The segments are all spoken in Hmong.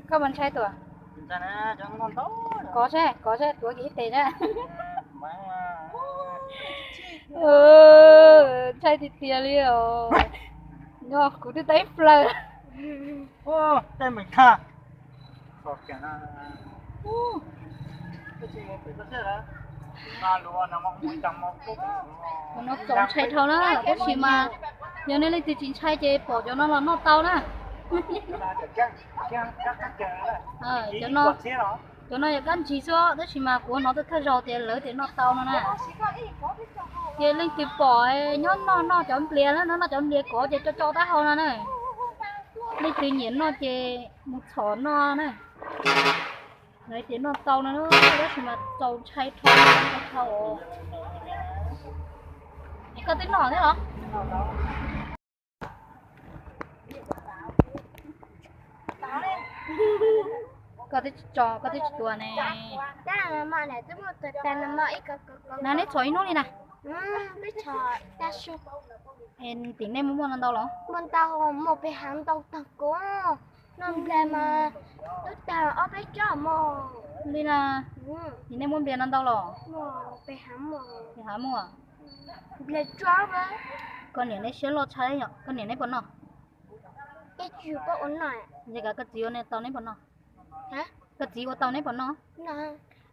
Koj mas ntshai tuaj. Kov seb, kov seb, tuav kiag ib tes na. Ntshai tiag tiag li os. Nyob kuv twb tau ib plaws. Cov no txaus ntshai dhau na, tab sis mas yog nej leej twg tsis ntshai ces pom cov no los noj tau na. Cov no, cov no yog kab ntsig xwb, tab sis mas kuv hnov thawj thawj zaug tias lawv tias noj tau no na. Ces leej twg pom nyob noj noj cov nplias na, noj noj cov nplias kov ces tso tso taub hau no na. Leej twg nyiam noj ces mus txhom noj na. Lawv tias noj tau no, tab sis mas txaus ntshai dhau, ntshai dhau. Es koj twb noj thiab los? Koj twb tsis tso, koj twb tsis tua ne. Na neb txhom ib hnub li na. Tim nej muaj muaj no ntau los? Muaj ntau, muaj pes hav ntau tag kuv. Noj nplias mas tub tag ob peb tsob mog. Li na, tim nej muaj nplias no ntau los? Pes hav muaj. Nplias tsob. Koj niam neb siab loj tshaj, koj niam neb puas noj? Ces kav koj txiv ua tau neb puas noj? Koj txiv ua tau neb puas noj?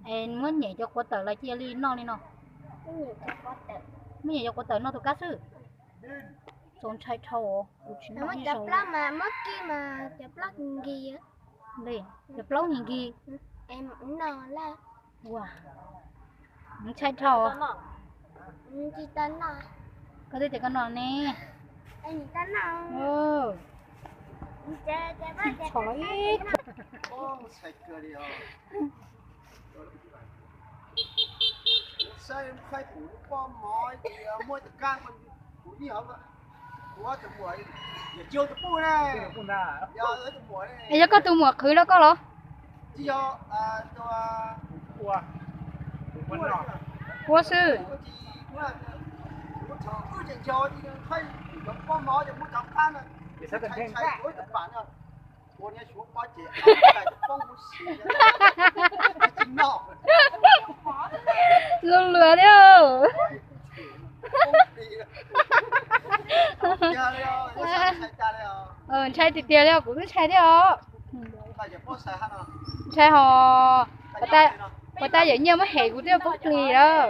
Es muab nyem cov quav tawm los cia li noj li no. Muab nyem cov quav tawm noj tus kab xwb. Txaus ntshai dhau, kuv tsis noj ib zaug. Li, cov plaub nkig nkig. Ua, ntshai dhau. Koj twb tias koj noj ne. Txhom ib Es yog koj tus muam qhwv rau koj los? Ua xwb. Zoo luag thiab. Ntshai tiag tiag li os, kuv twb ntshai thiab os. Ntshai hos, puas tab yawm nyiaj muab hem kuv twb poob plig lawm.